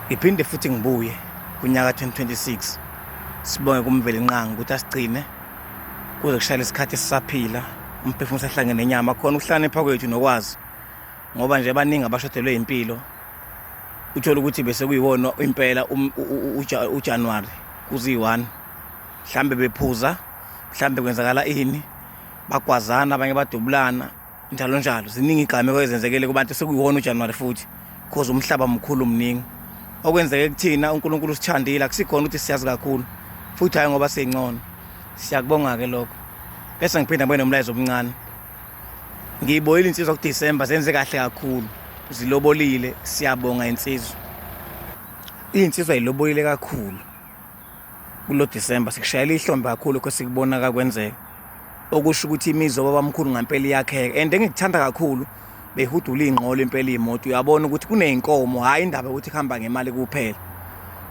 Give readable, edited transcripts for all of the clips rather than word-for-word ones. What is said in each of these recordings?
Ngiphinde futhi ngibuye kunyaka 2026 sibonge kuMvelinqangi ukuthi asigcine kuze kushayele isikhathi sisaphila umphefumulo sahlangene nenyama khona ukuhlakanipha kwethu nokwazi ngoba nje baningi abashodelwe impilo uthola ukuthi bese kuyiwona impela um, uJanuary kuziyi-1 mhlambe bephuza mhlambe kwenzakala ini bagwazana abanye badubulana njalo njalo ziningi igameko ezenzekele kubantu sekuyiwona uJanuary futhi cause umhlaba mkhulu mningi okwenzeke kuthina uNkulunkulu usithandile akusikhona ukuthi siyazi kakhulu futhi hayi ngoba singcono siyakubonga ke lokho bese ngiphinda ngibe nomlayezo omncane ngiyiboyile insizwa kuDecember zenze kahle kakhulu zilobolile siyabonga insizwa insizwa ilobolile kakhulu kulo December sikushayela ihlombe kakhulu lokho sikubona kakwenzeka okusho ukuthi imizi obabamkhulu ngampela iyakheka and engikuthanda kakhulu behudula iy'nqola impela iy'moto uyabona ukuthi kuney'nkomo hhayi indaba yokuthi kuhamba ngemali kuphela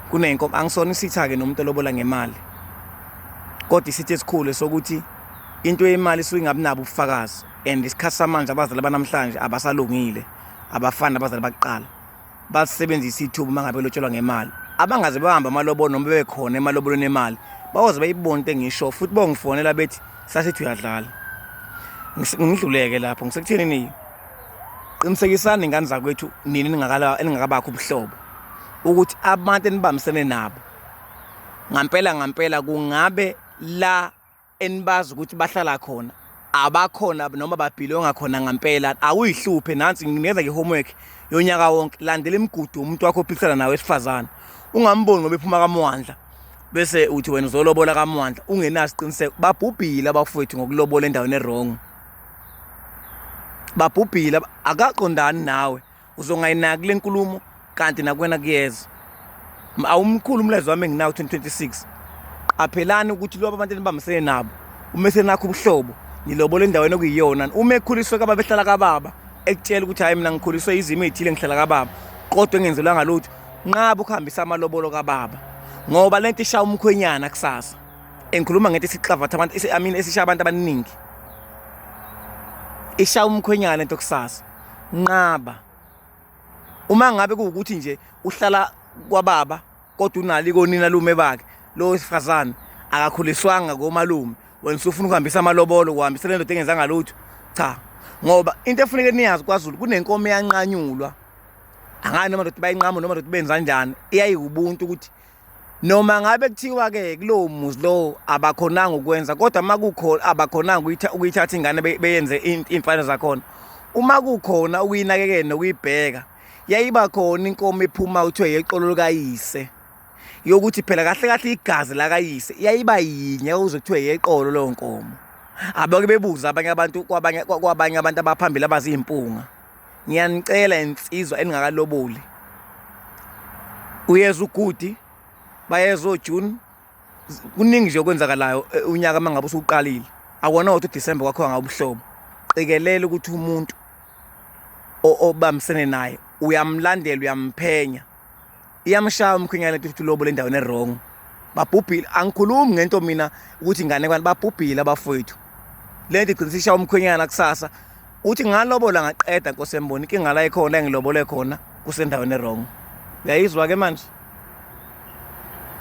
kuney'nkomo angisona isitha-ke nomuntu olobola ngemali kodwa isitha esikhulu sokuthi into yemali isuke ingabi nabo ubufakazi and isikhathi samanje abazali banamhlanje abasalungile abafani nabazali bakuqala basebenzisa ithuba uma ngabe lotshelwa ngemali abangaze bahamba amalobolo noma bebekhona emalobolweni emali bawoze bayibone into engisho futhi bongifonela bethi sasithi uyadlala ngidluleke lapho ngisekutheni ni qinisekisani ingane zakwethu nini ningakabakho ubuhlobo ukuthi abantu enibambisene nabo ngampela ngampela kungabe la enibazi ukuthi bahlala khona abakhona noma babhilonga khona ngampela awuyihluphe nansi nginikeza nge-homework yonyaka wonke landela imigudu umuntu wakho ophikisana nawe esifazane ungamboni ngoba ephuma kamwandla bese uthi wena uzolobola kamwandla ungenaso isiqiniseko babhubhile abafowethu ngokulobola endaweni erong babhubhile akaqondani nawe uzongayinaki le nkulumo kanti nakwena kuyeza awumkhulu umlayezo wami enginawo 2026 qaphelani ukuthi lobo abantu enibambisene nabo uma senakho ubuhlobo nilobola endaweni okuyiyona uma ekhuliswe kababa ehlala kababa ekutshela ukuthi hhayi mina ngikhuliswe izimo ey'thile ngihlala kababa kodwa engenzelwanga lutho nqaba ukuhambisa amalobolo kababa ngoba lento ishaya umkhwenyana kusasa engikhuluma ngento esixavatha abantu I mean esishaya abantu abaningi ishaya umkhwenyana into kusasa nqaba uma ngabe kuwukuthi nje uhlala kwababa kodwa unalo ikonina lume bakhe lo wesifazane akakhuliswanga komalume wena usufuna ukuhambisa amalobolo kuhambisa le ndoda engenzanga lutho cha ngoba into efuneke niyazi kwaZulu kunenkomo eyanqanyulwa angani noma ndoda bayinqamu noma ndoda benza kanjani iyayiwubuntu ukuthi noma ngabe kuthiwa ke kulowo muzi lowo abakhonanga ukwenza kodwa uma kukhona abakhonanga ukuyithatha ingane beyenze iy'mfanelo zakhona uma kukhona ukuyinakekela nokuyibheka yayiba khona inkomo ephuma kuthiwe yeqolo likayise yokuthi phela kahle kahle igazi lakayise yayiba yinye kuze kuthiwe yeqolo leyo nkomo abake bebuza abanye abantu kwabanye kwabanye abantu abaphambili abaziyimpunga ngiyanicela insizwa eningakaloboli uyeza ugudi bayeza oJune kuningi nje okwenzakalayo eh, unyaka mangabe usuqalile akona kodwa uDecember kwakho ngawubuhlobo qikelela ukuthi umuntu obambisene naye uyamlandela uyamphenya iyamshaya umkhwenyana lento ukuthi ulobo lendaweni erong babhubhile angikhulumi ngento mina ukuthi ingane kwani babhubhile abafowethu lento igcina isishaya umkhwenyana kusasa uthi ngalobola ngaqeda nkosi emboni inkinga la ikhona engilobole khona kusendaweni erong uyayizwa ke manje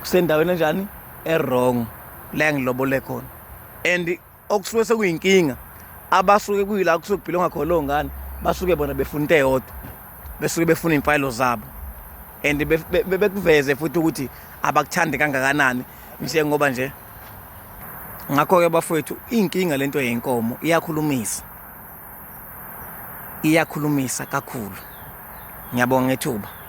kusendaweni enjani erong la engilobole khona and okusuke sekuyinkinga abasuke kuyila kusuke kubhilonga khona leyo ngane basuke bona befuna into eyodwa besuke befuna iy'mfayelo zabo and bekuveze futhi ukuthi abakuthandi kangakanani njengoba nje ngakho-ke bafowethu iy'nkinga lento yenkomo iyakhulumisa iyakhulumisa kakhulu ngiyabonga ngethuba.